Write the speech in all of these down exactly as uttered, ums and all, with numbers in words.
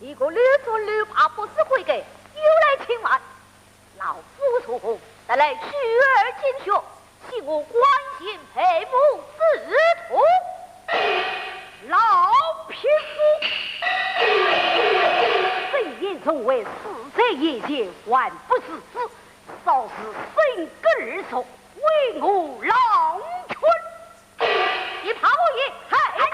你个绿竹绿麻不识规矩，又来侵犯。老夫苏弘特来取而进学， 请我官前配母之痛。老匹夫，沈晏重为死罪已决，还不自知，早是身骨而熟，为我老君。你怕我也害臊。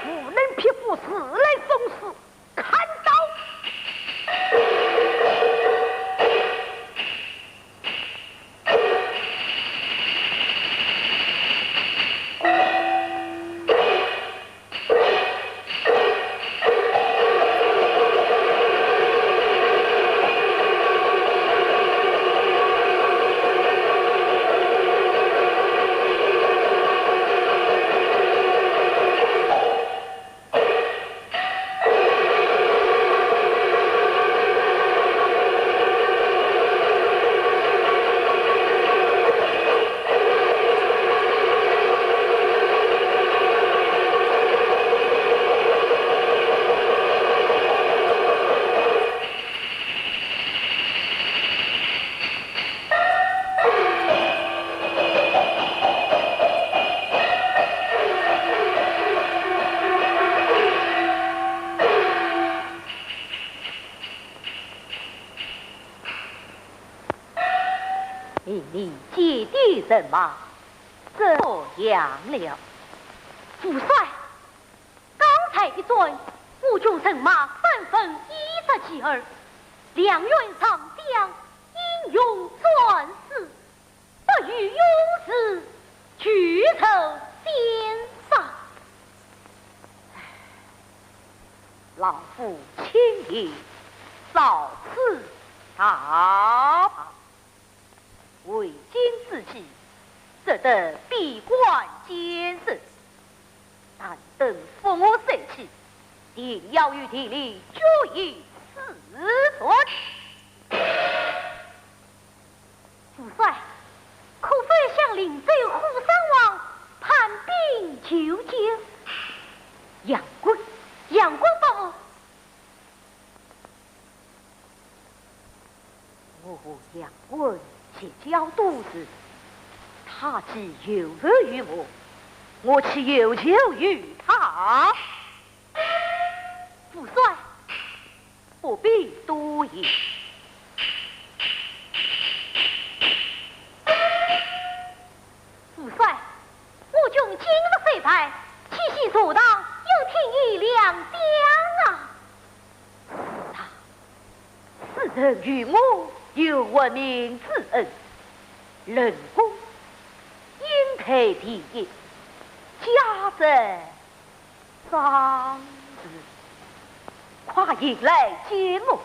无能匹夫自来送死，砍刀！ 命你解救人马，怎样了？父帅，刚才一战，我军人马三分之一杀去矣，粮员上将英勇战死，不遇勇士，俱受斩杀。老夫亲命烧此大帐。 为今之计，只得闭关监视，但等伏魔散去，定要与地里决一死战。父帅，可否向灵州虎山王盼兵求救？杨棍，杨棍伯父。 我杨棍结交都市，他既有求于我，我岂有求于他？父帅，不必多言。 父帅，我军今日虽败，岂是坐堂又听雨两江啊？是啊，此人与我有活命之恩，论功，英台第一，家在 张氏，快迎来见我。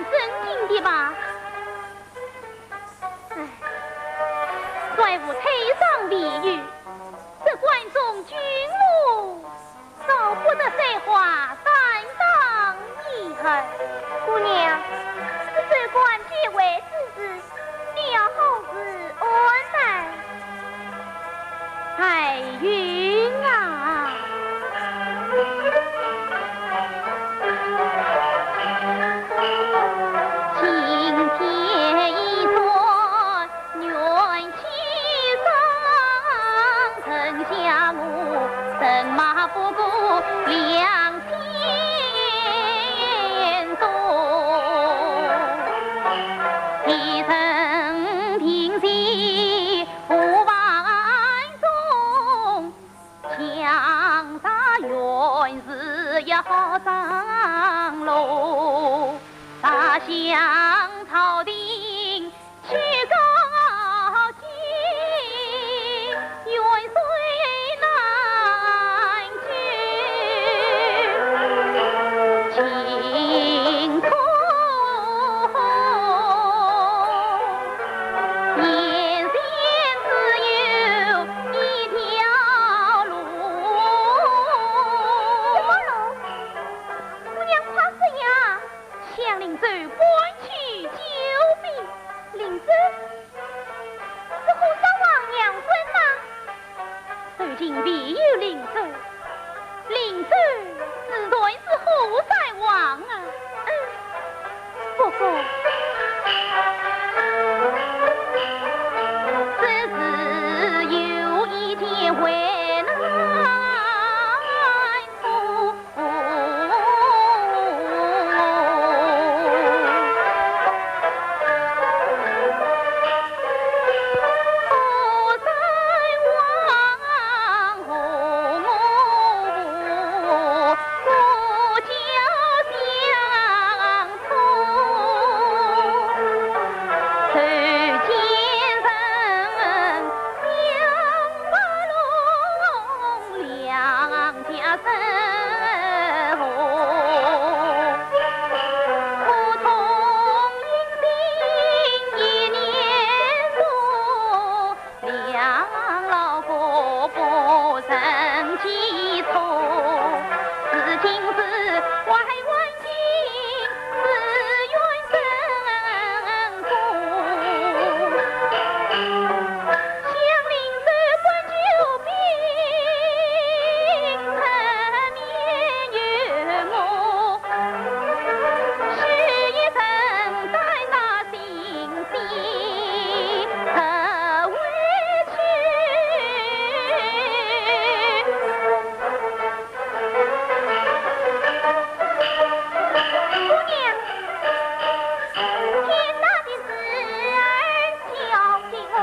正经的吧？唉，怪无推伤未愈，这关中军务，少不得水花担当一二。姑娘，这州官解围之事，你要何时安排？ 白云啊，今天一转元气上，城下我人马不过两千多，一人平地 五万众，强杀袁氏一号张罗，杀向朝廷去告急，袁氏难救。 情痛，眼前只有一条路。什么路？姑娘快说呀！向灵州搬去救兵。灵州？ 是虎山王杨森吗？如今未有灵州，灵州自然是虎山王啊。嗯，不过，只是有一件为难处。 姑娘，天大的事儿交给我。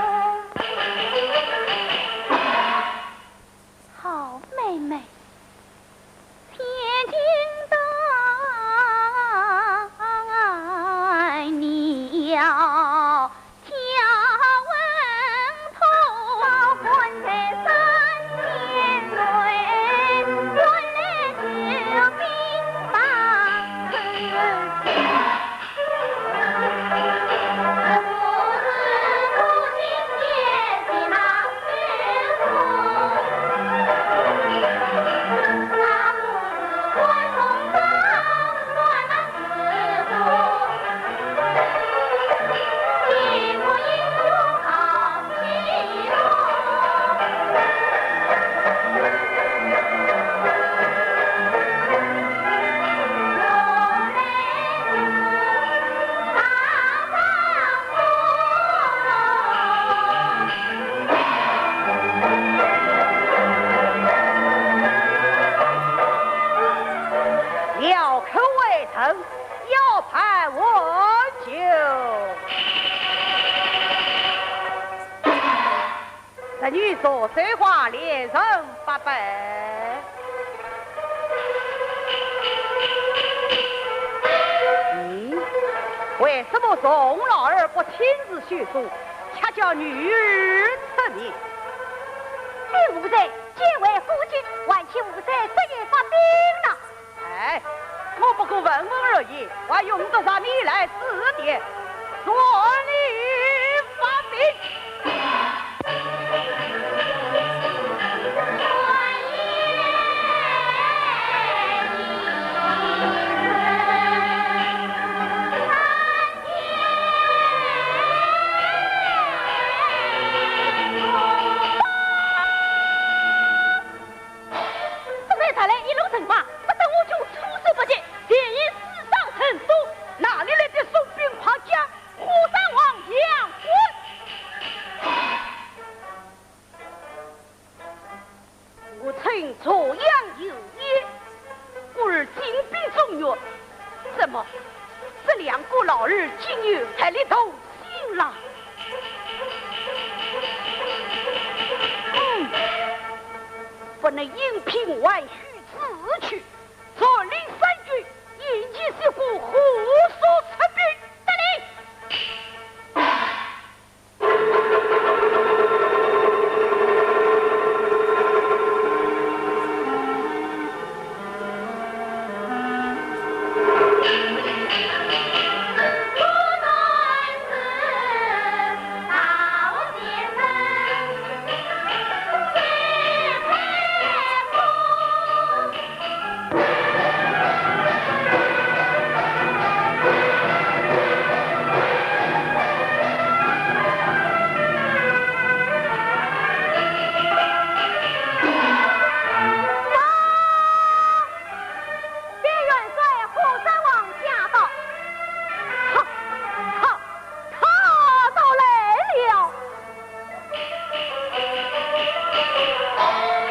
好妹妹，千金待你呀。 要口为证，要判何罪？侄女左水花连城八拜。咦，为什么众老儿不亲自宣读，却叫女儿出面？这无罪，皆为夫君，还请无罪，说也发兵了。 哎，我不过问问而已，还用得着你来这两个老儿竟有才力动心了。嗯，不能因凭玩虚之语，传令三军，以其西湖火速出兵。得令。 边元帅和山王驾到。哈，哈，他到来了。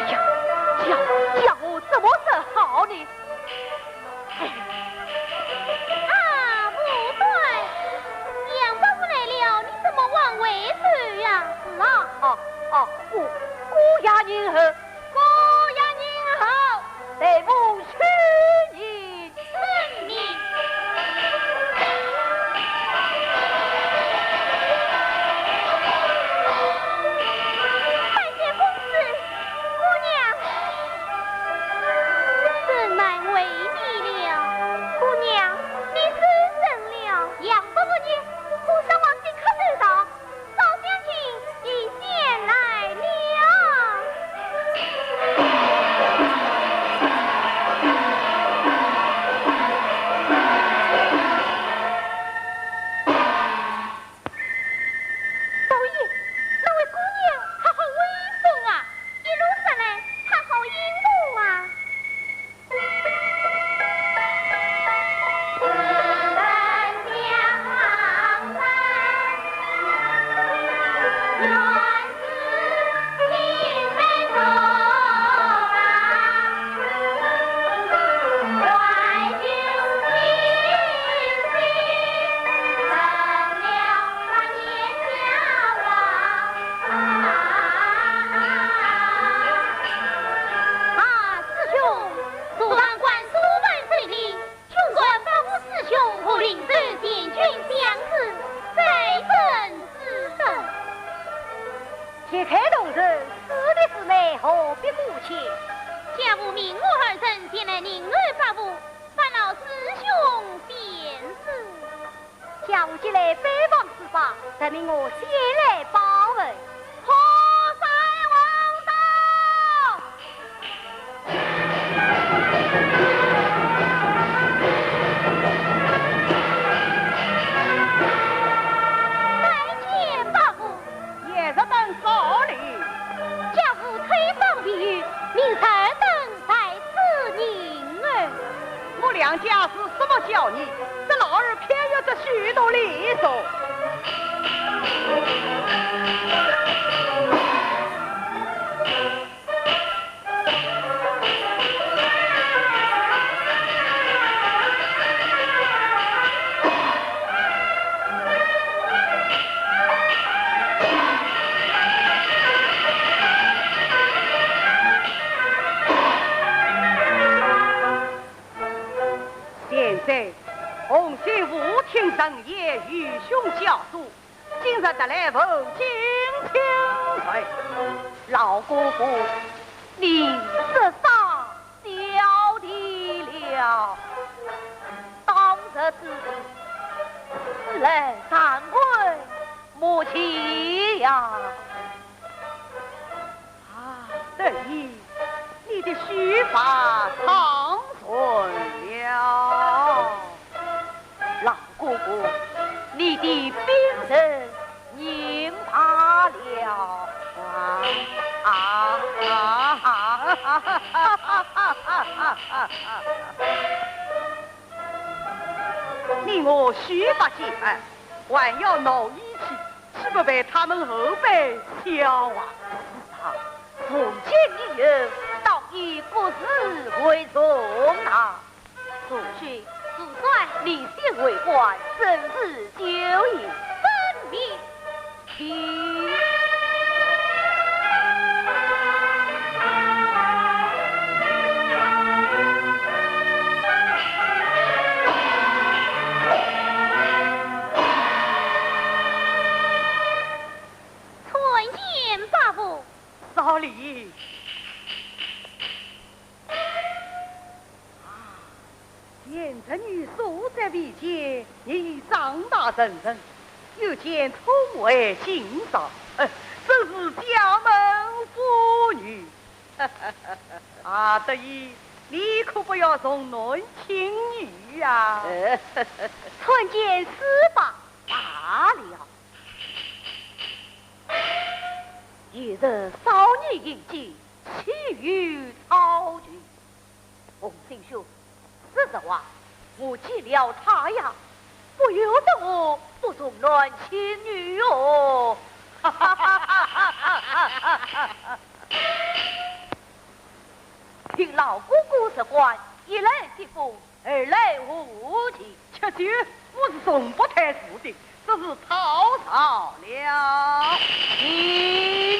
呀，呀，呀，我怎么说好呢？哎。啊，武断，杨伯父来了，你怎么往回走呀？是啊。哦，哦，姑，姑爷您好。姑爷您好。待奴去迎。 遵命。拜见公子，姑娘。真难为你了。姑娘，你收神了。杨伯父呢？和山王即刻赶到。 老将军已前来了。宝玉，那位姑娘，她好威风啊！一路上来，她好英武啊！ 啊，师兄，坐堂观书本水平，穷观伯父师兄和灵州前军将士，再问师尊。且看同人，师弟师妹何必顾忌？家父命我二人前来迎候伯父，烦劳师兄便是。 家父既来拜访师伯，特命我先来报候。和山王到。拜见伯父。 贤侄们告礼。家父推访未有，命臣等在此迎候。我两家是什么教你？这老儿偏要这许多礼数。 贤侄，洪兴武听谗言，愚兄教唆， 今日特来负荆请罪。老哥哥，你这下小弟了。当日之事，此来惭愧莫及呀。 啊，得意，你的须发长顺了。老哥哥，你的兵人年大了。啊，啊，啊，你我须发皆白，还要闹义气， 岂不被他们后辈笑话？是啊，从今以后，当以国事为重啊。如今，如转，你先为官，朕是酒宴。遵命。请。参见伯父。少礼。 啊，贤侄女素在未见，你已长大成人，又见宠爱欣赏，呃，真是家门妇女。啊，德义，你可不要重男轻女呀。参见师伯。罢了。有人少年迎娶，岂有此理。 洪新兄，说实话，我见了她呀，不由得我不重男轻女哦。听老哥哥说话，一来接风，二来和气。吃酒，我是从不太输的，这是套招了。请。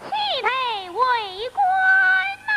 启程为官呐。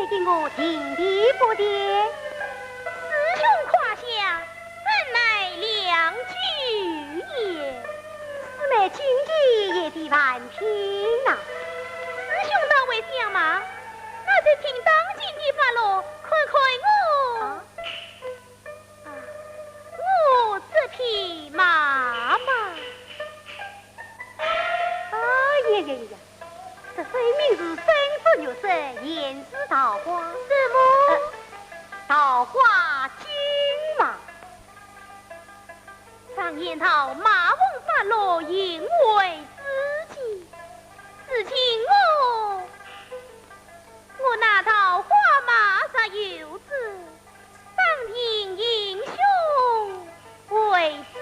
给我停便不停？师兄胯下，怎奈良久也？师妹今天也得烦听呐。师兄倒会讲嘛，那就听当今的发落，看看我。啊？ 啊，我这匹马嘛。哎呀呀呀，这分明是生似玉石，现似桃花。什么？呃，桃花金马。常言道，马翁发落，引为知己。如今我，我那桃花马若有主， 当今英雄为知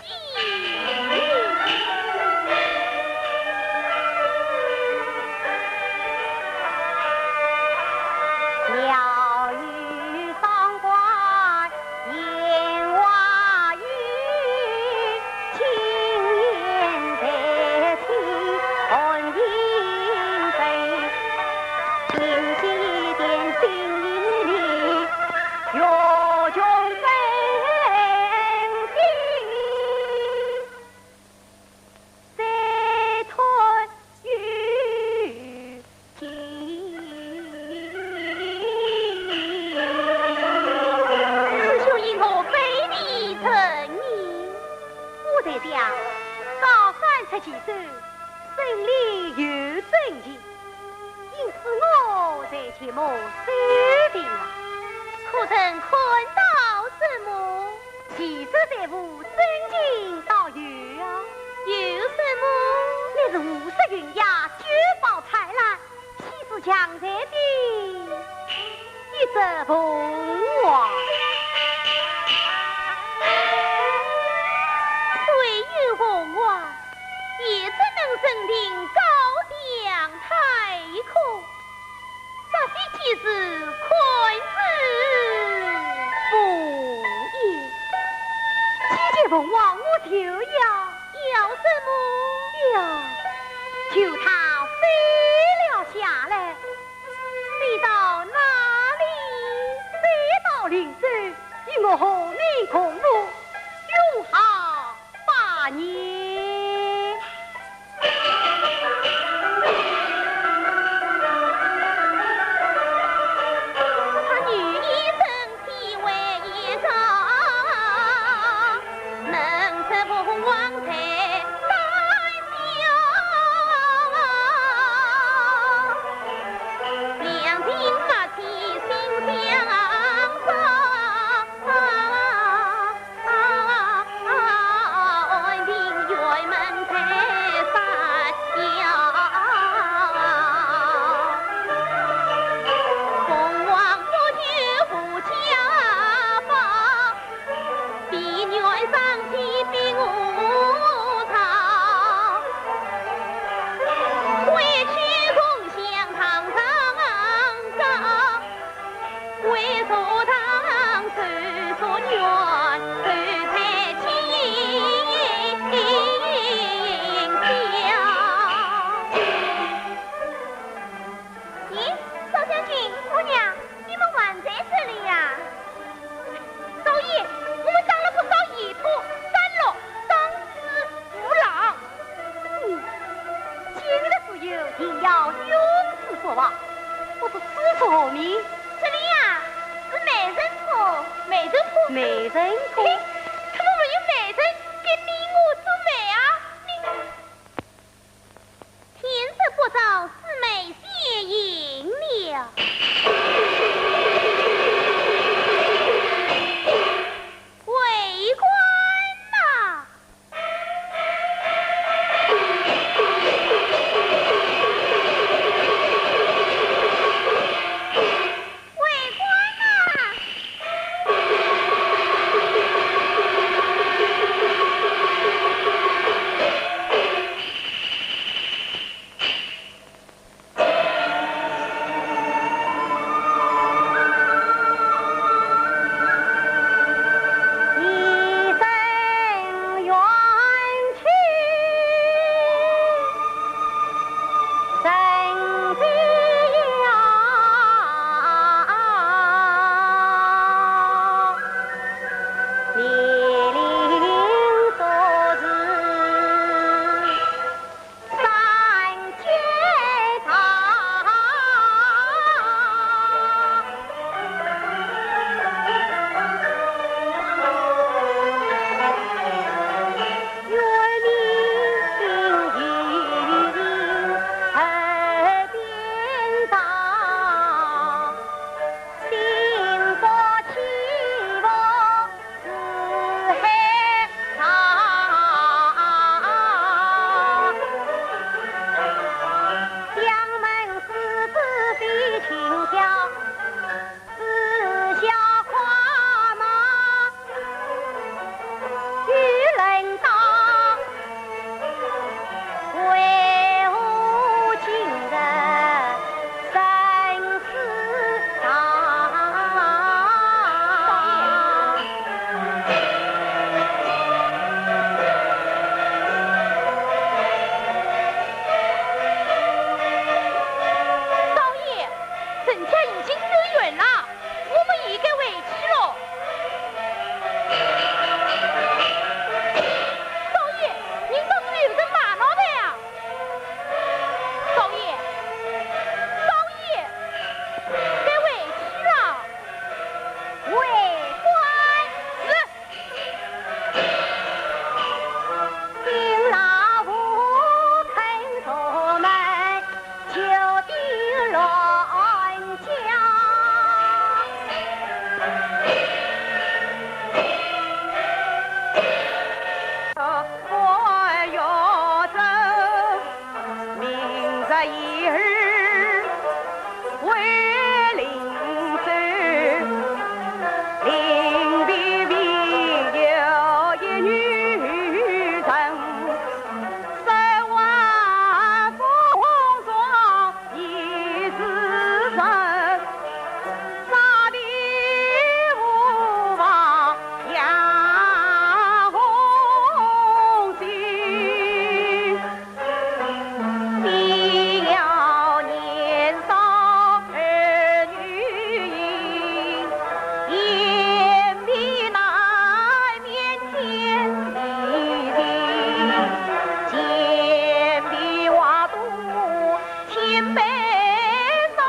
己。师兄因何背地承认？我在想，高山出奇手，胜利有真情，因此我才前往收兵啊。可曾看到什么？奇珍异物，真情倒有啊。有什么？乃是五色云霞，九宝彩篮， 岂是强才的一只凤凰。虽有凤凰，也怎能称得高翔太空？这些皆是看之不厌。既然凤凰，我就要。要什么？要求它飞了下来， 飞到哪里？飞到灵州，与我和民共舞，永好百年。他女一生 咦，少将军、姑娘，你们还在这里呀？少爷，我们打了不少野兔、山鹿、狼、虎、狼。嗯，今日之游，定要用此说法，不知此处何名？这里呀，是美人坡。美人坡？美人坡？嘿，怎么没有美人给你我做媒啊？你 天色不早，师妹先行了。为官呐！为官呐！儿为灵州，灵璧唯有一女人，十万风霜一时人，杀敌无妨杨红星。 你要年少儿女英，眼皮难免尖利利，尖皮花肚千百种，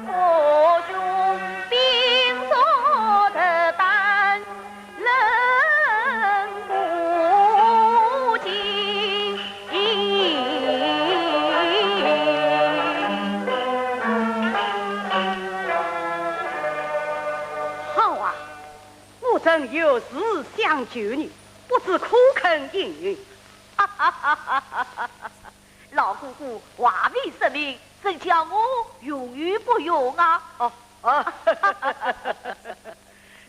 我兄兵所得担 人不及。好啊，我正有事相求你，不知可肯应允？哈哈哈哈哈哈！老哥哥，话未说明，真叫我容易不容啊？哦， 哦，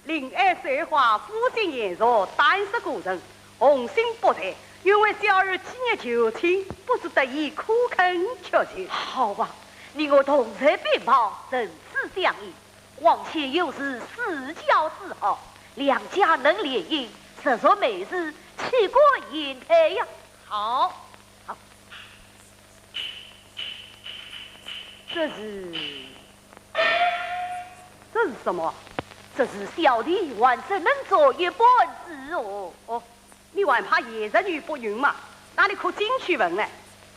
令爱水花，肤性言熟，胆识过人，红心不才，愿为小儿几日求亲，不知得意可肯屈就？好啊，你我同在边旁，唇齿相依，往前有事四交之好，两家能联姻，实属美事，岂可言退呀？好，好，这是 这是什么？这是小弟还只能做一半之哦。哦，你还怕爷侄女不允吗？哪里可进去问呢？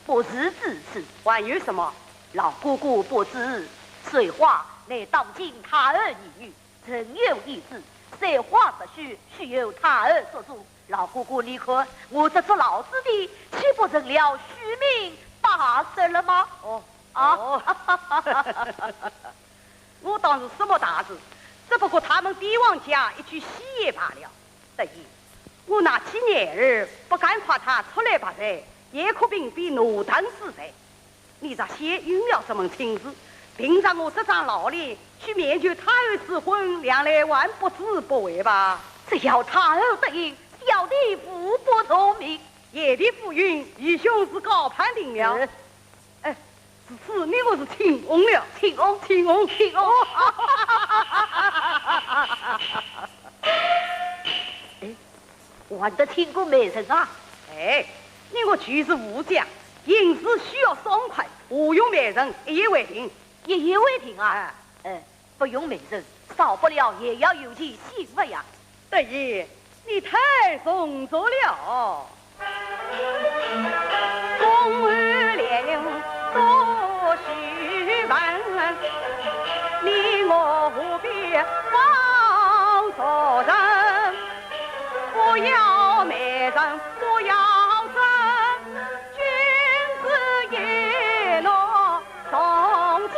不是此事。还有什么？老哥哥不知，水花乃当今太后义女，曾有一子，水花不许，须由太后做主。老哥哥，你看，我这做老子的，岂不成了虚名罢了吗？哦，啊？哦。 我当是什么大事，只不过他们帝王家一句戏言罢了。得意，我那几年儿不赶快他出来吧噻，也可屏蔽挪腾之罪。你这些又要什么亲事？凭着我这张老脸去面求太后赐婚，两来还不知不会吧？只要太后答应，小弟无不从命。贤弟夫人，愚兄是高攀定了。呃， 如此你我是亲翁了。亲翁，亲翁，亲翁。哎，还得请个媒人啊？哎，你我就是武将，行事需要爽快，何用媒人一言为定？一言为定啊？哎。 不用媒人，少不了也要有件新物呀。得意，你太重作了。公侯联姻多须文，你我何必告诉人？不要媒人不要证，君子一诺 从前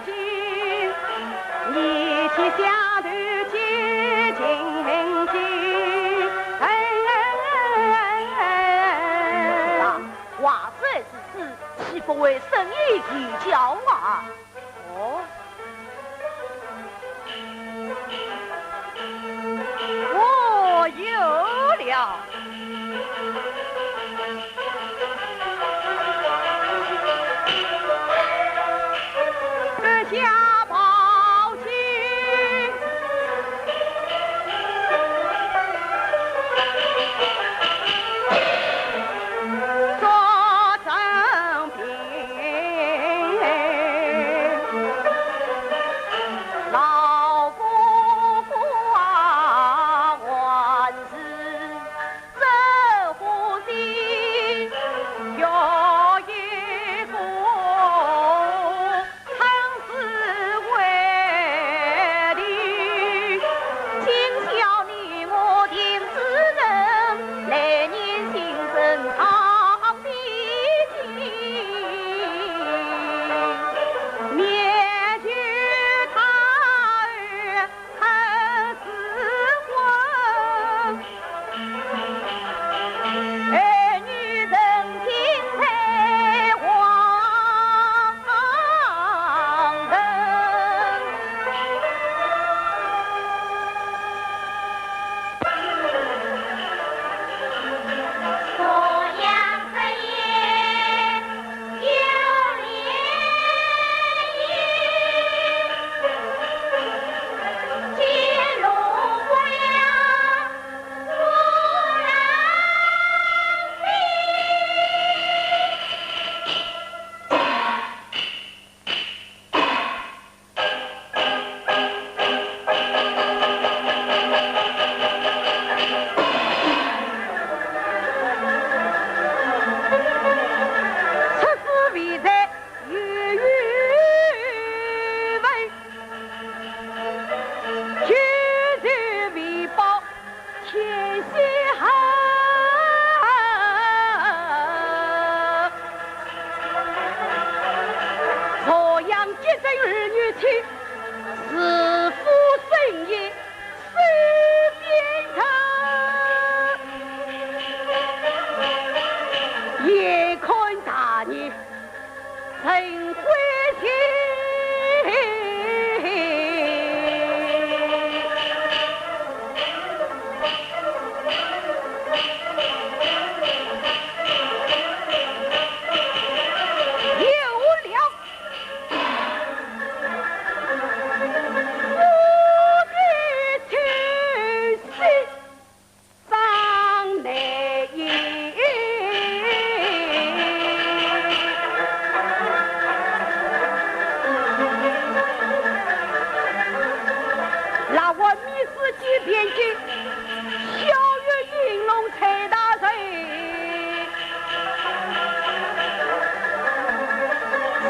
情，你去下头结情情。啊，话虽如此，岂不会深以为交啊？哦。 我有了。这下报信，做 老哥哥啊，还是陈贵卿。有了。我的情绪。 上来也。那我密室几遍经，小月玲珑崔大人，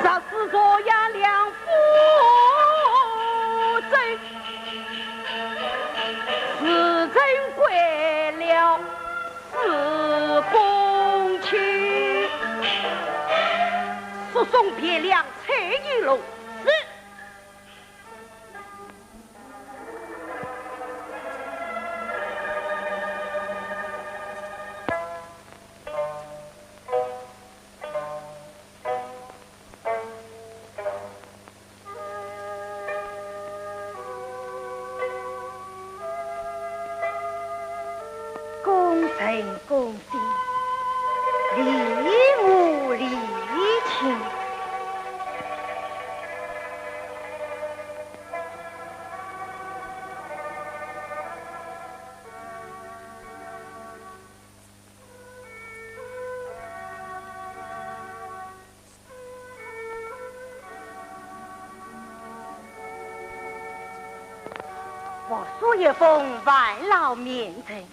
若是这样两不争， 自称跪了四公去。速送汴梁崔应龙。是。 功成功尽，理无理情。 佛书一封，万劳面圣。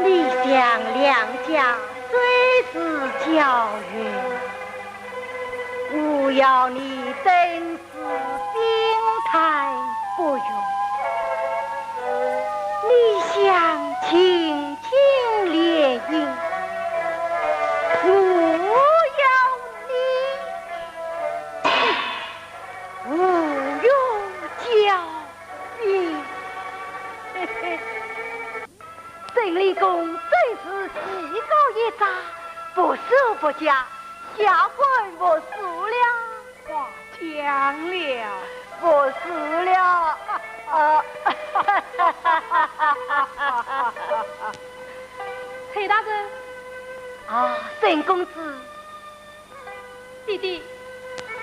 李湘两家最是交怨，我要你登 是冰台不容，你想情景联姻，我要你无用交兵。 沈令公真是技高一尺，不输不加，下官服输了。话讲了，服输了。啊。崔大人。啊，沈公子。 弟弟，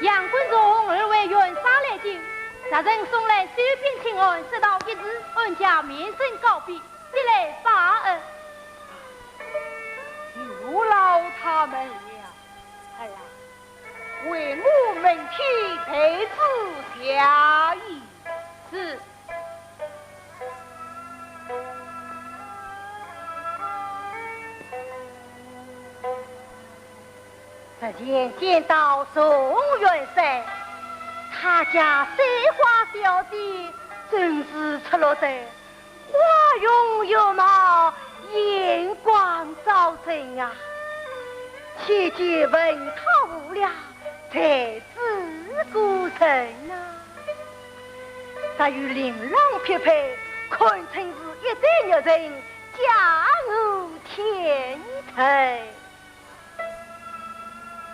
杨官从二位院舍来京，着人送来收兵请安，说道一字，安家面圣告别，即来拜恩。有劳他们了。儿啊，为我门庭备置茶饮。是。 日前见到宋元帅，他家水花小姐真是出落得花容月貌，眼光照人啊！且见问他无聊，才知故人啊。 他与令郎匹配，堪称是一对玉成，佳偶天成。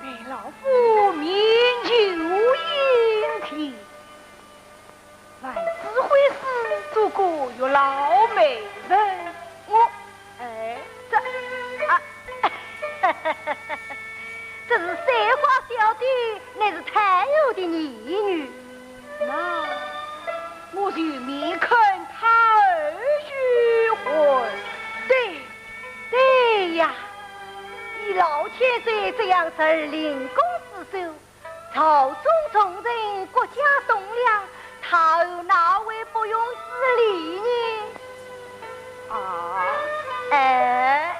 待老夫面求英雄，万事会师做个月老媒人。我 哎，这，啊，这是水花小姐，乃是太后的义女。那我就面看她而须婚。对，对，呀，以老千岁这样才儿灵公之手，朝中重臣，国家栋梁，他哪会不用势力呢？啊，哎。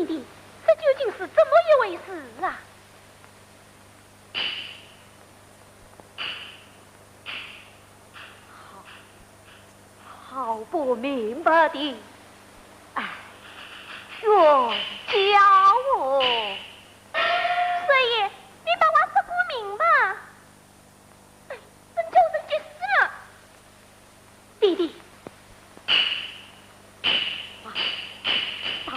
这究竟是怎么一回事啊？好，好不明白的，哎，冤家哦。师爷，你把话说个明白。 真叫人急死了。弟弟，把，把，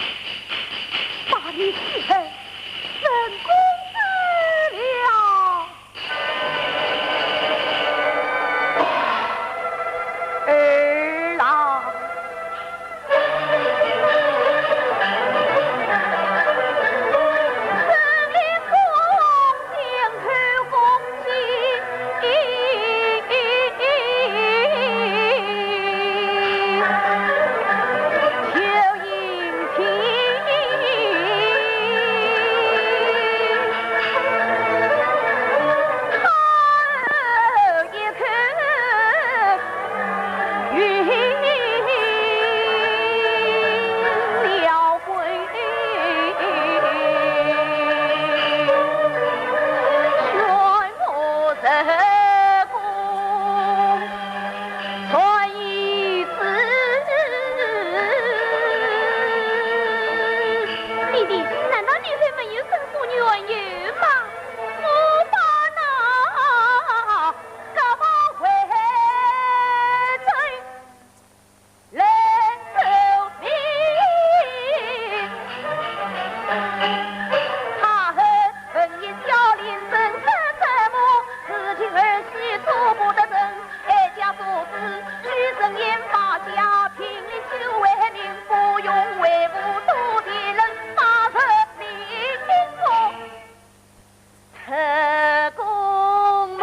把你欺负成功了。儿啊， 弟弟，难道你会没有申诉冤冤吗？我把那 特工们。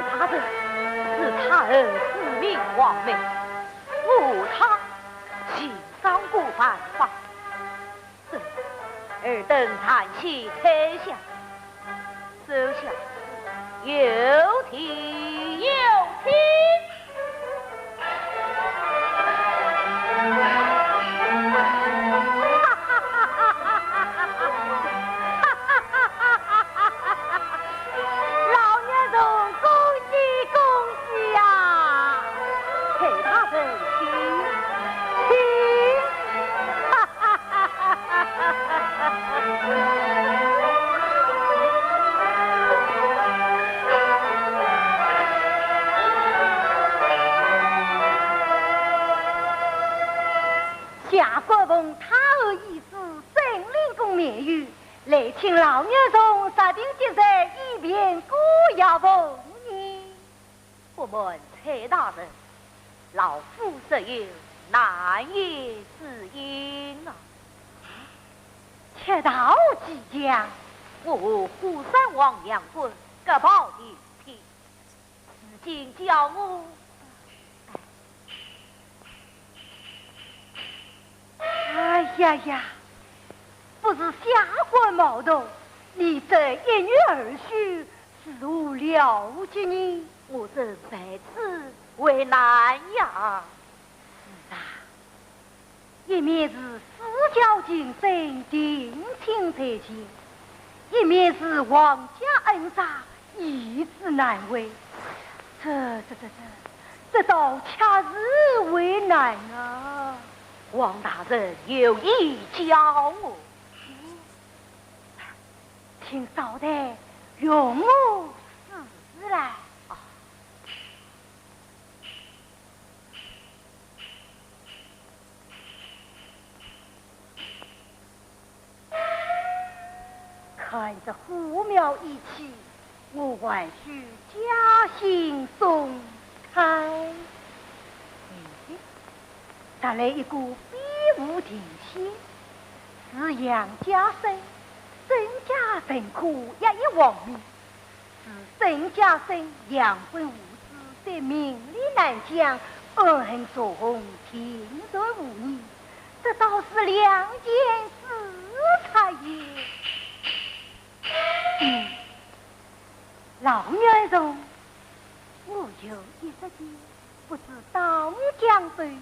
大人，是他儿自命王明，误他情伤过犯法。这，尔等暂且退下，收下。有请。有请。老祖宗，恭喜恭喜呀！陪大人请，请。下官奉太后懿旨，镇灵宫密谕， 来请老祖宗设定吉日，以便过夜奉迎。不瞒崔大人，老夫实有难言之隐啊。却道其详。我和虎山王杨棍隔袍求亲， 如今叫我……哎呀呀，不是下官冒动，你这一女二婿是何了结呢？我正在此为难呀。是啊， 一面是四郊情深定亲在前，一面是皇家恩杀，易子难违。这、这、这、这，这倒恰是为难啊！王大人有意教我。请稍待，容我试试来。啊。 看这火苗一起，我还需加刑重判。咦，踏来一个比武定县，是杨家生，身价甚可压一王命。 是沈家生杨棍无知，对名利难讲，恩恩仇仇，定然无疑，这倒是两件事差也。嗯，老祖宗，我有一说一，不知道讲对，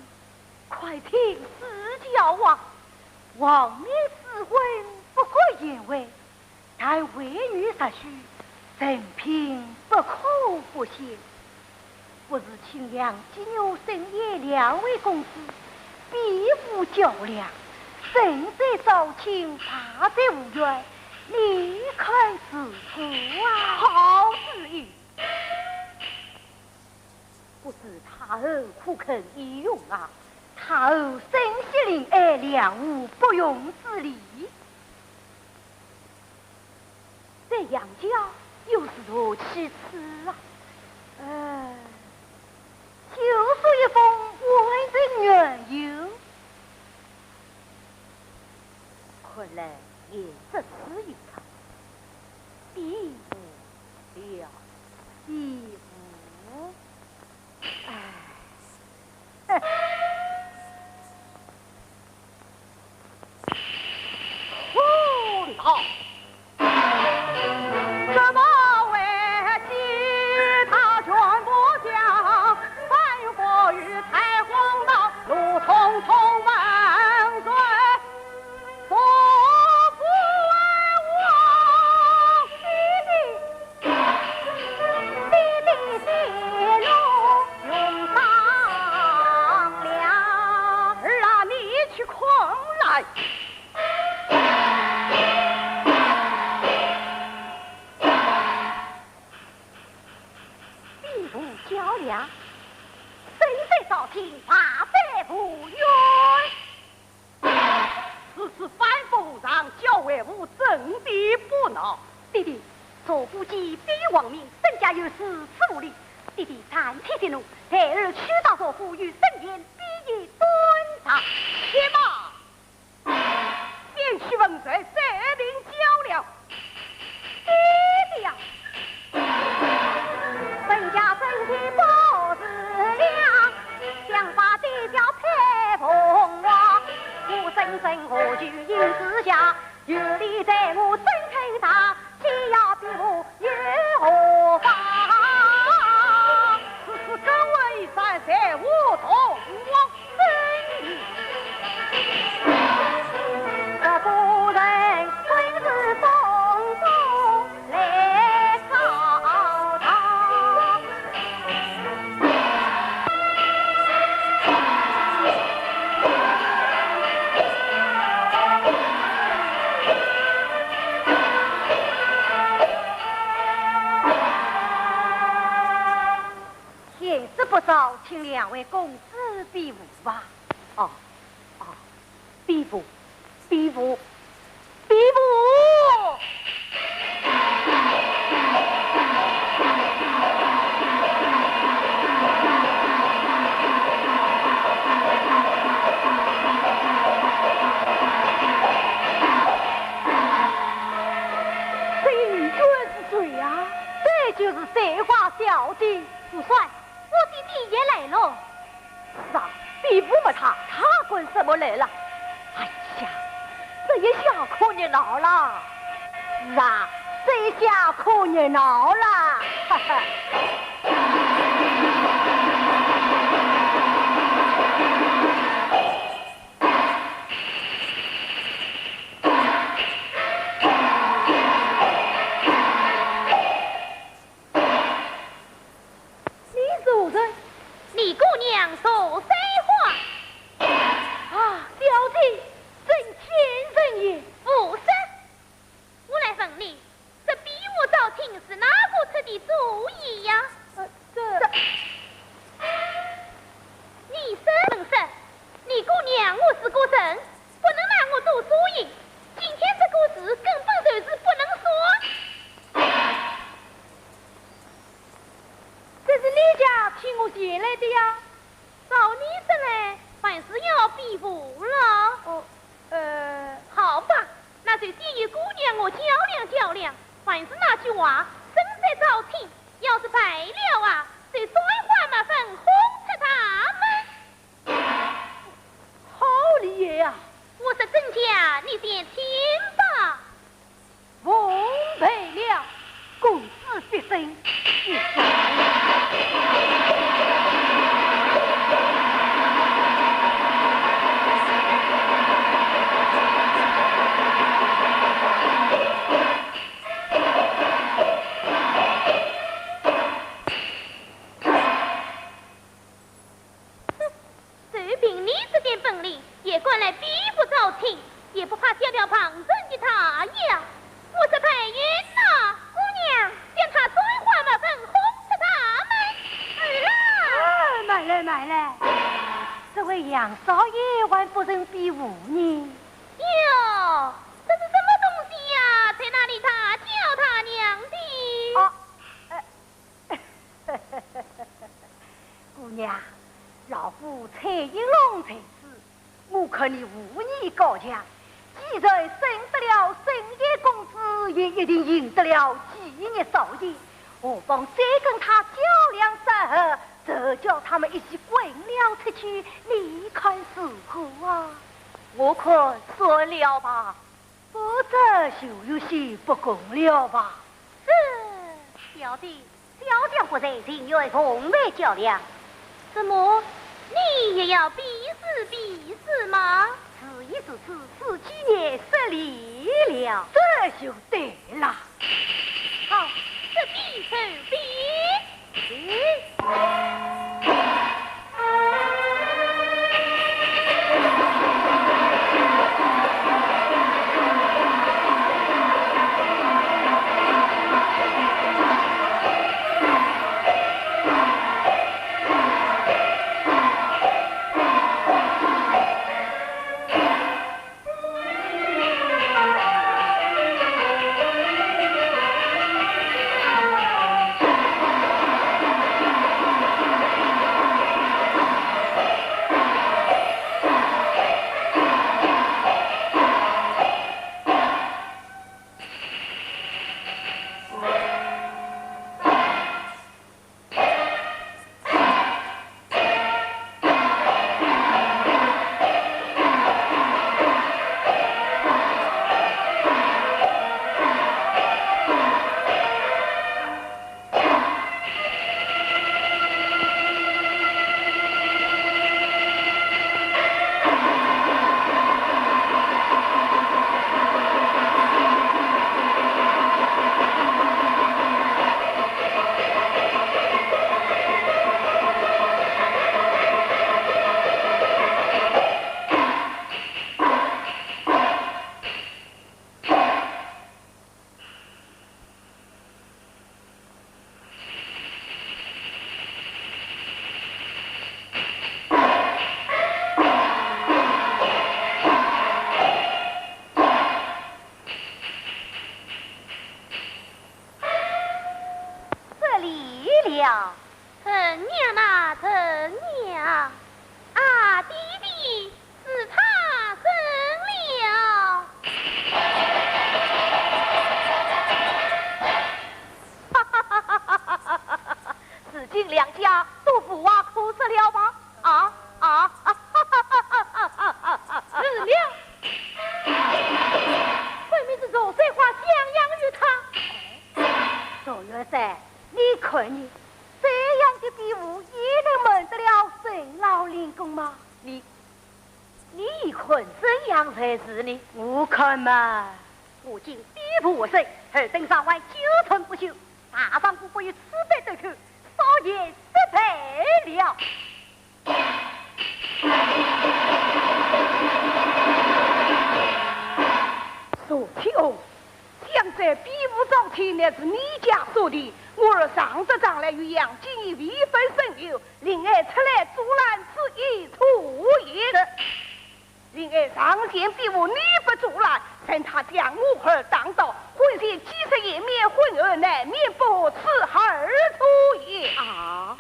快请指教啊！王命赐婚，不可言违。 但为女着婿，人品不可不显。不是卿两姊女沈燕两位公子，比武较量，胜者招亲，败者无缘，你看如何啊？好主意！不知太后可肯依容啊？太后深惜令爱，谅无不容之理。 在杨家又是何其次啊？呃，就说一封完成原由。看来也只此一场，比武了，比武。 哎，哦，好。 儿啊，你去看来。比武较量，胜者招亲，败者无缘。 如此反复无常，教为父怎地不恼？爹爹，赵府既非王命，沈家又如此无礼。爹爹暂且息怒，待儿去到赵府，与沈燕比一短长。且慢，先去问罪，再定较量。爹爹呀，本家不招请两位公子比武吧？哦，哦，比武，比武，比武！这应该是谁呀？这就是水花小姐。不算。 我弟弟也来了。是啊，比武嘛，他，他管什么来了？哎呀，这也下可热闹了。是啊，这也下可热闹了。哈哈。你是何人？李姑娘坐山花。啊，小姐，真千人也。无甚。我来问你，这比武招亲是哪个出的主意呀？呃，这……这……你说，你说，李姑娘，我是个人，不能拿我做输赢。今天这个事根本就是不能说。 这是你家替我前来的呀？照你说来，还是要比武了。哦，呃，好吧，那就先与姑娘我较量较量，还是那句话，胜者招亲，要是败了啊，就摔花木粉轰出大门。好厉害呀！我说真假，你先听吧。 奉陪了，公子必胜。哼，就凭你这点本领，也敢来比武招亲，也不怕吓了旁人的大雅。我说白云呐，姑娘，将他摔花木粉轰出大门。儿啦！哎，慢来，慢来，这位杨少爷还不曾比武呢。哟，这是什么东西呀？在那里大叫大娘的。哦，呃， 姑娘，老夫蔡应龙在此，我看你武艺高强，既然胜得了生野公子，也一定赢得了继业少爷，何妨再跟他较量三合，这叫他们一起滚了出去，你看如何啊？我看算了吧。 否则就有些不公了吧？是，小姐，小将不才，情愿奉陪较量。怎么，你也要比试比试吗？事已至此，此计也失礼了。这就对了。好，这比就比。了。怎样啊，怎样？啊，爹爹，是他怎了？如今两家都无话可说了吧？啊啊啊！是了，分明是赵三花相让于他。赵元帅，你看呢？这样的比武也能瞒得了沈老令公吗？你，你看怎样才是呢？我看嘛，我今比武获胜，尔等上外久存不休，大丈夫不与此辈对抗，少爷失败了。 苏七翁，想这比武招亲乃是你家所定，我儿上得场来与杨继义未分胜负，令俺出来阻拦此一出也。 令俺上前比武，你不阻拦，任他将我儿打倒，婚前见此一面，婚后难免不和，此何出也。啊！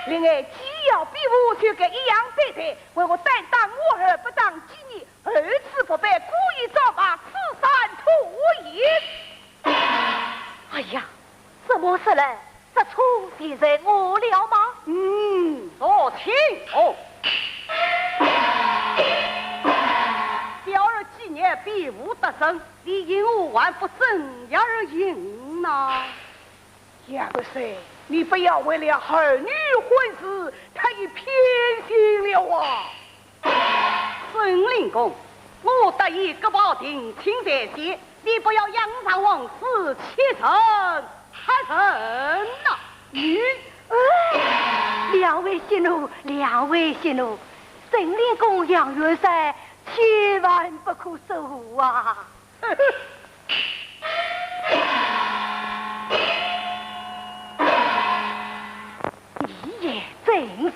令俺既要比武，就该一样对待，为何单打我儿不打继义，二次不拜，故意招骂，此三出也。哎呀，这么说来， 这错便在我了吗？嗯，苏七翁。表儿今日比武得胜，你因何还不怎样应呢？杨元帅，你不要为了儿女婚事，太偏心了啊！ 沈令公，我答应各包定亲在先，你不要扬长望世，欺人害人呐！你，哎，两位息怒，两位息怒，沈令公、杨元帅千万不可疏忽啊！ 你也真是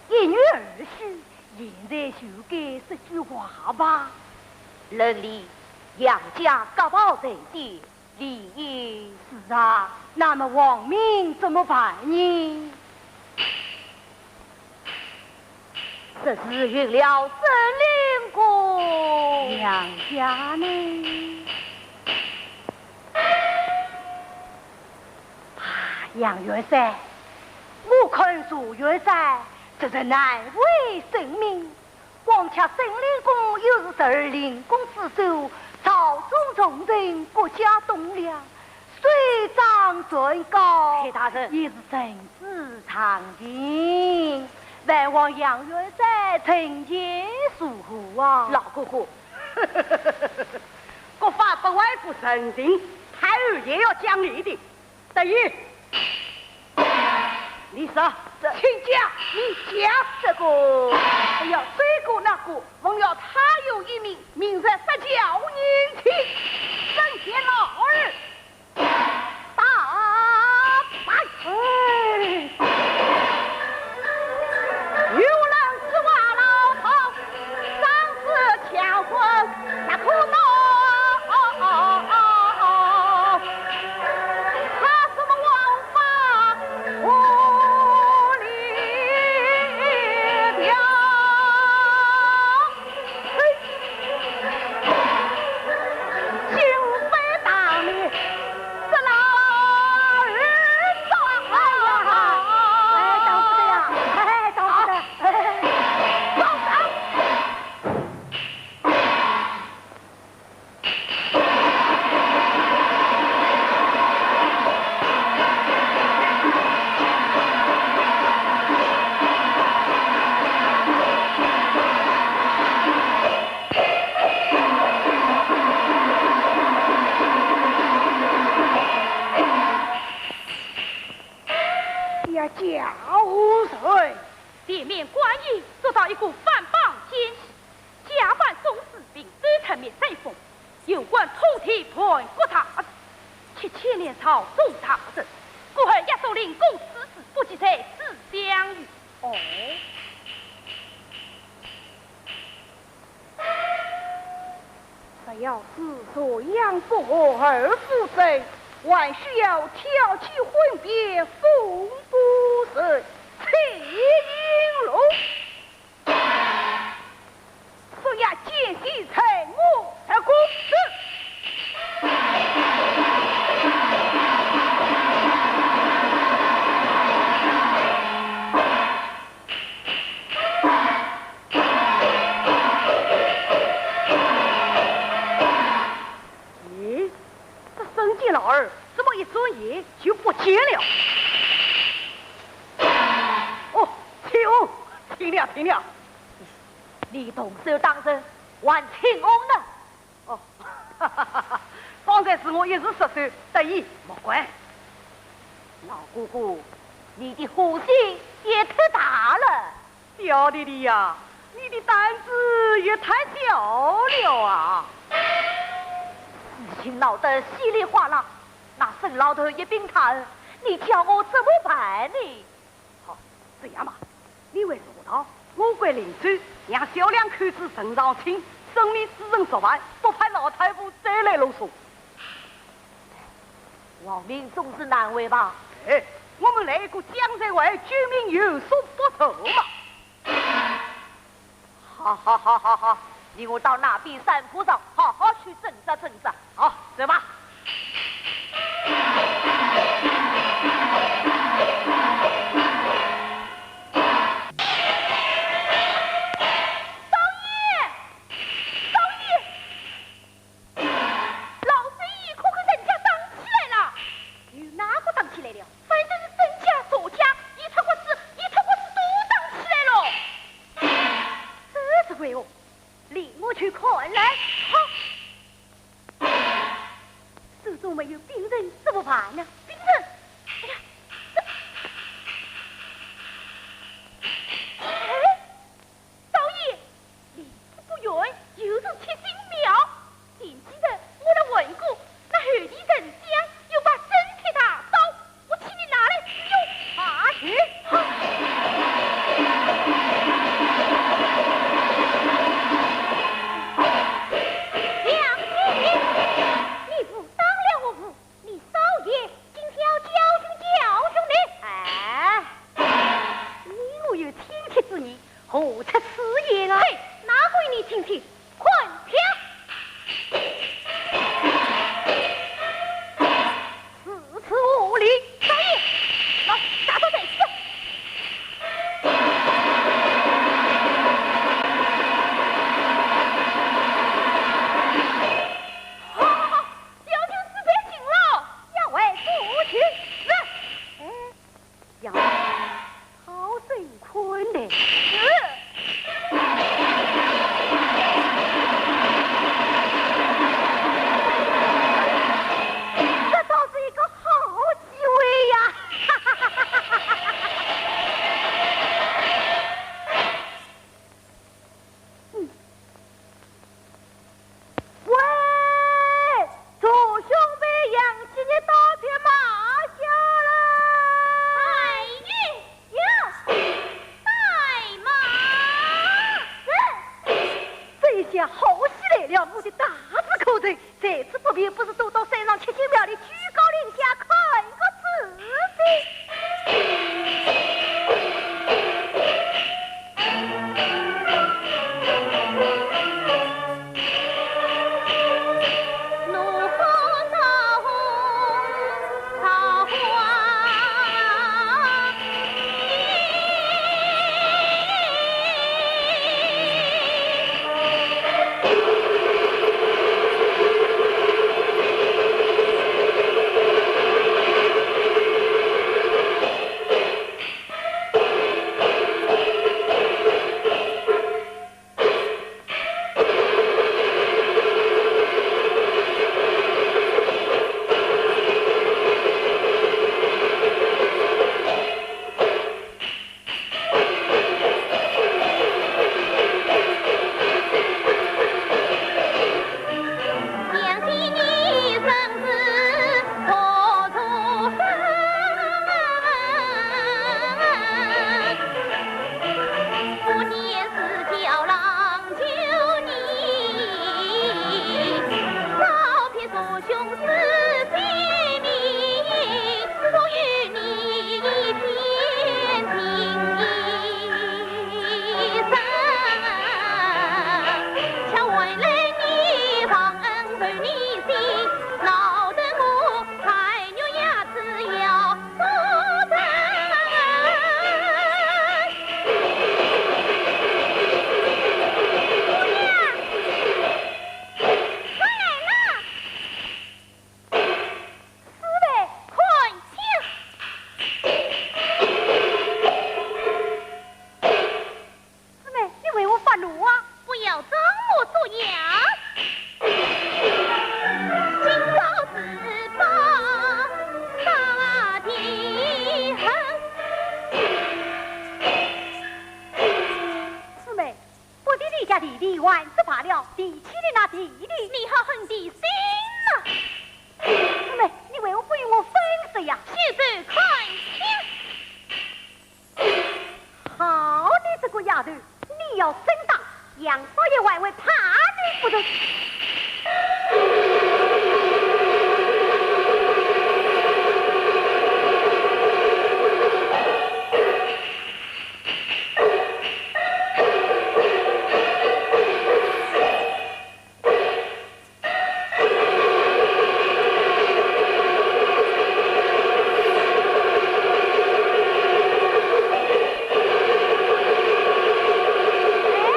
一女儿媳，现在就该说句话吧。论理，杨家各包在先，理应。是啊，那么王命怎么办呢？ 这是应了沈令公。杨家呢？啊，杨元帅，我看赵元帅这是难为沈命，况且沈令公又是十二令公之首，朝中重臣，国家栋梁， 首长最高，谢大人。也是臣子上卿，还望杨元帅成全疏忽啊。老哥哥，国法不外乎人情，太后也要讲理的。大爷，你说，这，亲家，你讲。这个，哎呀，这个那个，奉了他有一命，明日杀蛟迎亲，参见老儿。 大败。哎。有人说话老头，上司强混，哪可闹？他什么王法无理条？ 心非大理，这老儿说。哎呀，哎，当不得呀，哎，当不得，哎，当不得。 呀，家无罪。前面官员捉到一个反绑奸细， 假扮宗师，并手持灭罪符，有关通天盘国大事，急牵连朝中大臣，故而押送令公处置，不及在此相遇。哦。只要是洛阳不和而复争，还需要挑起混变，封呀，停呀！你动手打人，还请安呢？哦，方才是我一时失手，得意，莫怪。老哥哥，你的火性也忒大了。小弟弟呀，你的胆子也太小了啊！事情闹得稀里哗啦，那沈老头一并踏，你叫我怎么办呢？ 好，这样吧，你回茶堂，我回灵州，让小两口子呈上请，生米煮成熟饭，不怕老太婆再来啰嗦。王明总是难为吧？哎，我们来个将在外，救命有所不图嘛。 好好好好好，你我到那边山坡上好好去挣扎挣扎。好，走吧。少爷，少爷，老贼一口口人家打起来了。有哪个打起来了？反正是真家、仇家，一塌刮子，一塌刮子都打起来了。 这是为何？令我去看来。好。手中没有兵刃怎么办呢？兵刃？哎呀，这……哎，少爷，离此不远有座七星庙，前几日我来问过，那后殿神将有把真铁大刀， 我替你拿来用。啊，去！梁金，你误伤了我父，你少爷今天要教训教训你。哎，你我有亲戚之义，何出此言啊？嘿，哪个与你亲戚？ 看枪！如此无礼！少爷，喏，大刀在此。好，好，好，小弟示范行了。要为父去。是。哎， 要好生看待。这倒是一个好机会呀！嗯。 喂，众兄妹，杨七爷刀片卖下来。哎呀，还是罢了，提起你那弟弟，你好狠的心呐！妹妹，你为何不与我分手呀？现在看清。好你这个丫头，你要真打，杨少爷还会怕你不成？哎，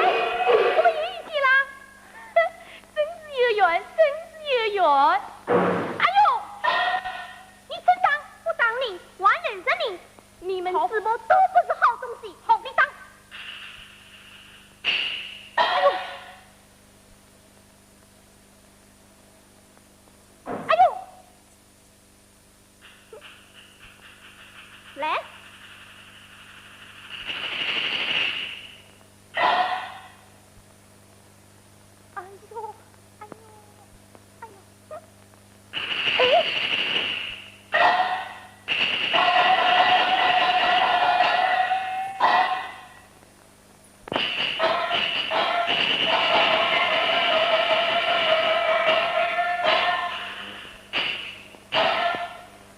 怎么又遇见了？真是有缘，真是有缘。哎呦，你真打，不打你，我还认得你。你们好，姊妹都不是好东西。好，你打。哎呦，哎呦，来。哎呦，哎呦，哎呦，哎。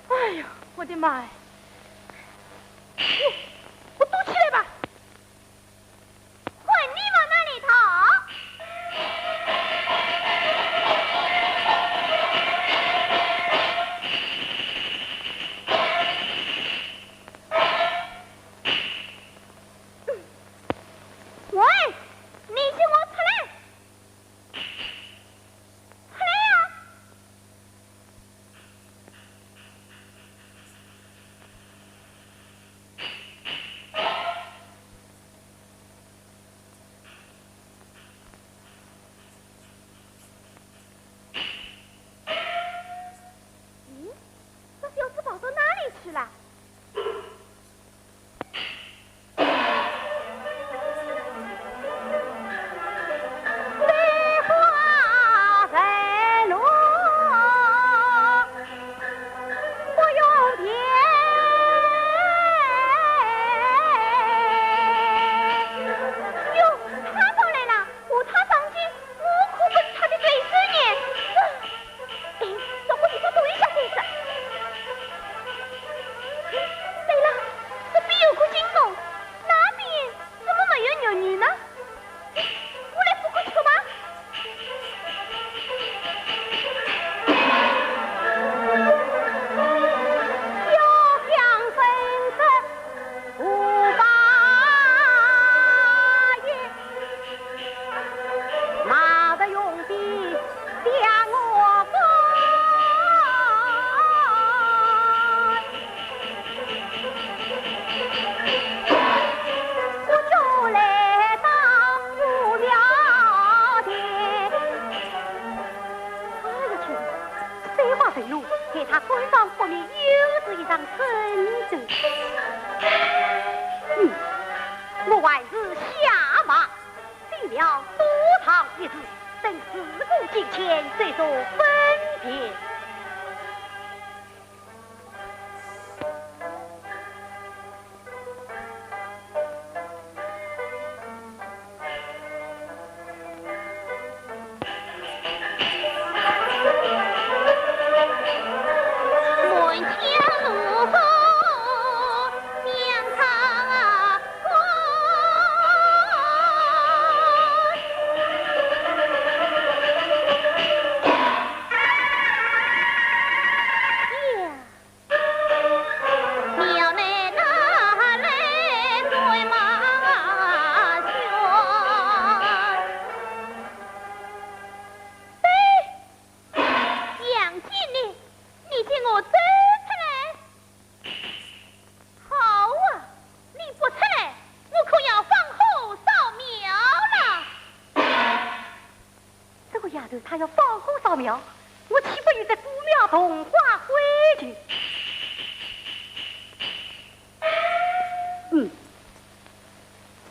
哎呀，我的妈呀！我，我躲起来吧。看你往哪里逃！ 喂，你给我出来！出来呀！咦，这小子跑到哪里去了？ 哟，他倒来了，和他上去，我可不是他的对手呢。 哎，找个地方躲一下再说。哎，对了，这边有个金童，那边怎么没有玉女呢？哎，我来过去吧。 哎呀天哪，这花头路，在他官方方面又是一场胜仗。嗯，我还是下马，进庙多唱一次，等事过境迁再做分别。杨经理，你给我走出来！好啊，你不出来，我可要放火烧庙了。这个丫头她要放火烧庙，我岂不与这姑庙同化灰烬？嗯，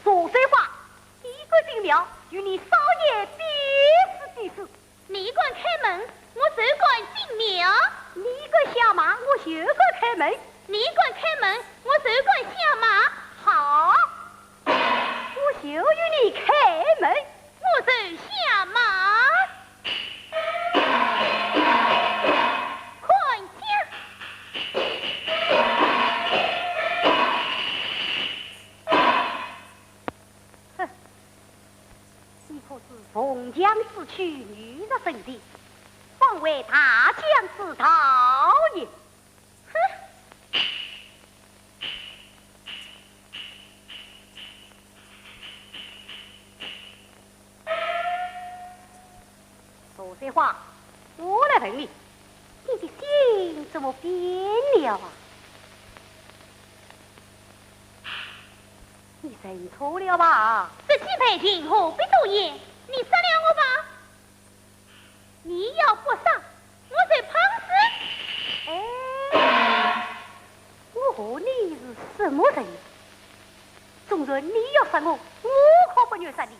茶水花， 你敢进庙，与你少爷比试比试。你敢开门，我就敢进庙。你敢下马，我就敢开门。你敢开门，我就敢下马。好，我就与你开门。我就下马。看家。 哼，你可知逢强之屈，遇弱生强，方为大将之道也。哼！左水花，我来问你，你的心怎么变了啊？ 你认错了吧？这几百情何必多言，你杀了我吧。你要不杀，我就碰死。哎，我和你是什么人？纵然你要杀我，我可不愿杀你。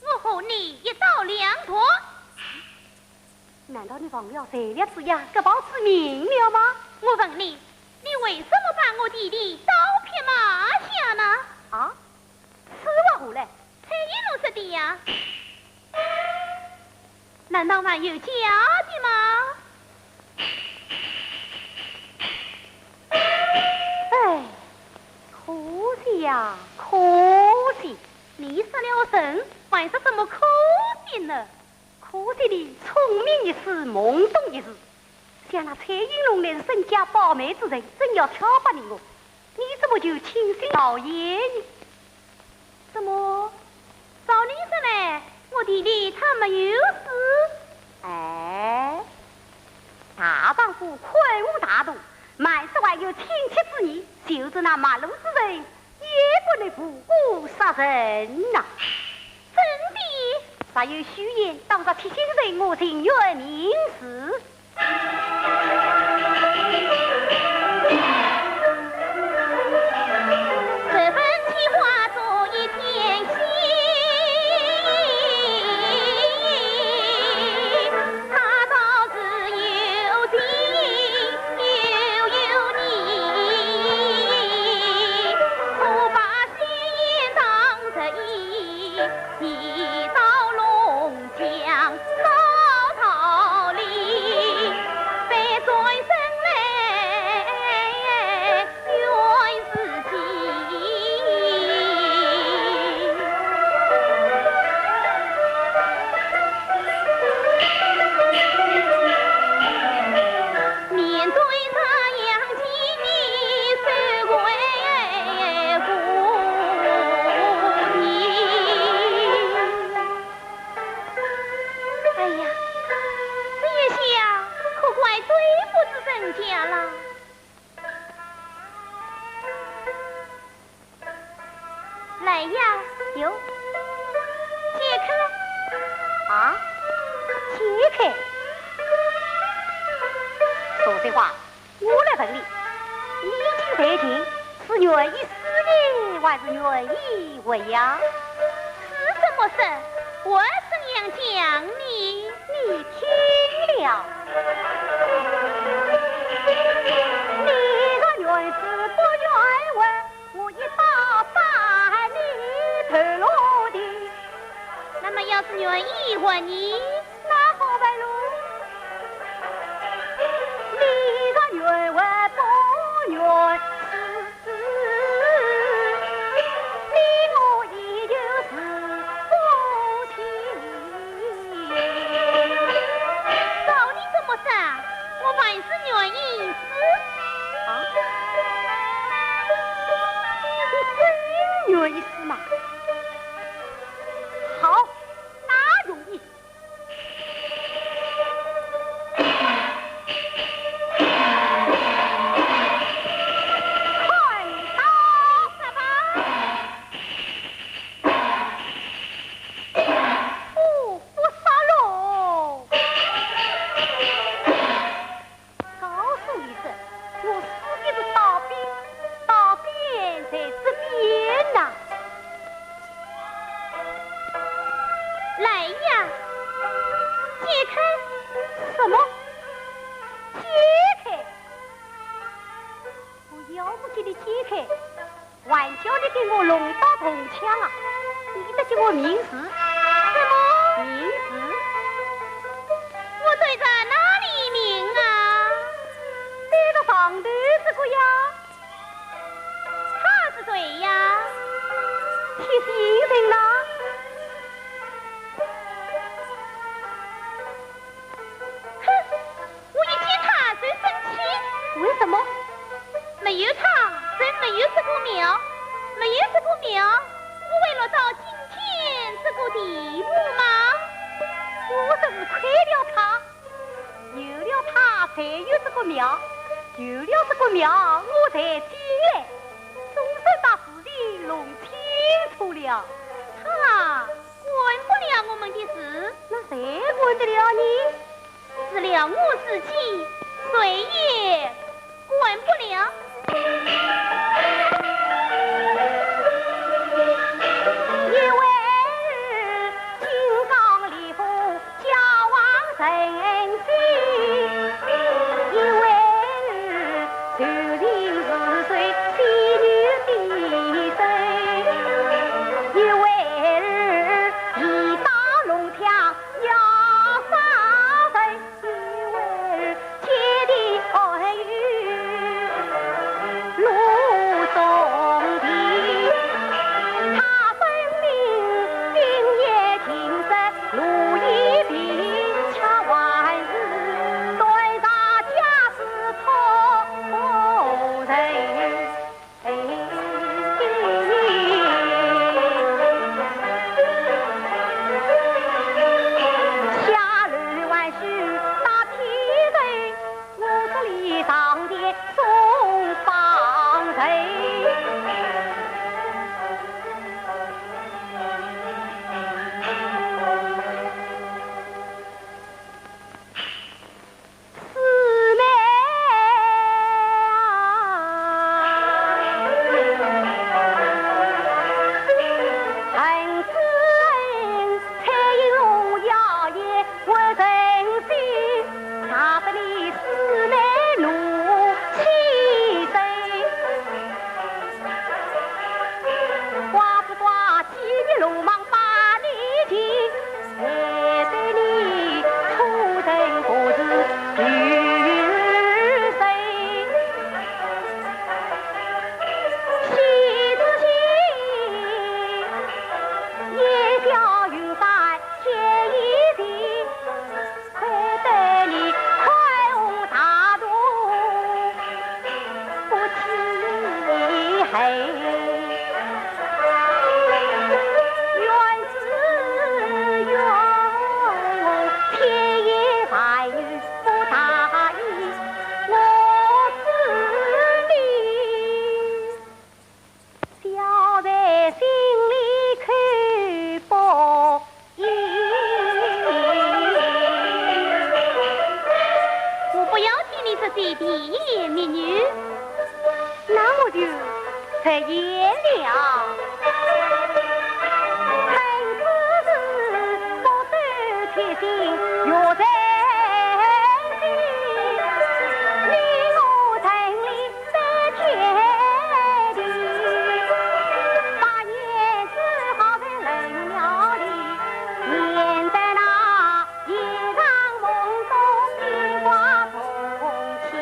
我和你一刀两断。难道你忘了谁了之冤，各报之名了吗？我问你，你为什么把我弟弟刀劈马下呢？啊？此话何来？蔡云龙说的呀。难道还有假的吗？ 哎，可惜呀，可惜！你杀了人，还说什么可惜呢？可惜你聪明一时，懵懂一时，想那蔡云龙乃是身家百倍之人，真要挑拨离我，你怎么就轻信豪言呢？ 怎么？照你说来，我弟弟他没有死？哎，大丈夫宽宏大度，万事还有亲戚之义，就是那陌路之人，也不能无故杀人呐。真的？若有虚言，当着贴心人，我情愿明示。 这份情话早已天晓，他倒是有情又有义，可把虚言当真意，一刀弄 讲道道理，反转身来怨自己。面对太阳，几年守为无敌。 哎呀，这一下可怪对不住人家了。来呀，有，解开。啊？解开？左水花， 我来问你，你已经被定，是愿意死呢，还是愿意活呀？是这么说，我怎样讲呢？你听了。你若愿死不愿活，我一刀把你头落地。那么要是愿意活呢？ 那好办喽。你若愿活不愿死，你我也有事不清。照你这么说，我还是愿意死。啊？你真愿意死吗？好，那容易。 告诉你说，我死的是刀边，刀边在这边呐。给我弄到铜墙啊！你得给我明示。什么？明示？我对着哪里明啊？对着上头这个呀。他是谁呀？铁心人呐。哼！ 我一见他就生气。为什么？没有他，就没有这个庙；没有这个庙，我会落到今天这个地步吗？我真是亏了他，有了他才有这个庙，有了这个庙，我才进来，总算把事情弄清楚了。他 管不了我们的事。那谁管得了呢？除了我自己，谁也管不了。因为金刚里夫 家王成亲，因为儿受尽是罪，妻女的罪，因为儿已到龙墙要杀人，因为儿 千里寒雨露霜地，他分明今夜情深露一地，恰还是断煞家事托人。 下楼还须打天灯，我这里上殿送方人。师妹啊，恨之恨，采萍红药也不曾醒，惹得你师妹怒气生。怪不怪今日鲁莽把你擒， 害得你出城不知去谁。喜之喜，烟消云散见一别，亏得你宽宏大度， 不知悔。怨只怨我千言万语不达意，我知你小在心里口不 我不要听你这些甜言蜜语。那我就直言了。恨此事不得铁心玉成心，你我成里 在天地，把胭脂好在冷了里，念在那夜长梦多牵挂同期。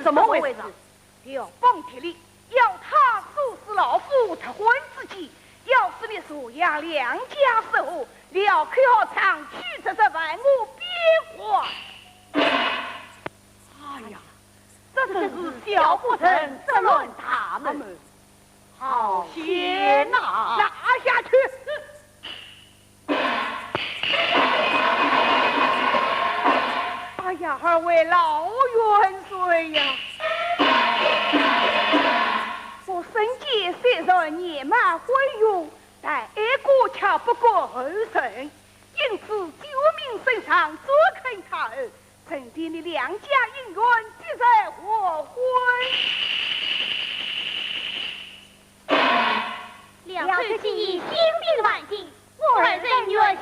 怎么回事？刘邦特立，要他收拾老夫夺婚之计，要是你洛阳两家失和，刘寇好唱曲折折，万恶边关。哎呀，这真是小不成则乱大谋。好险呐！拿下去！ 哎呀，二位老元帅呀！我沈建虽然年迈昏庸，但哀国却不过后人，因此救命圣上，专看他儿，承蒙你两家姻缘，即日完婚。刘寇既已心病万金，我二人愿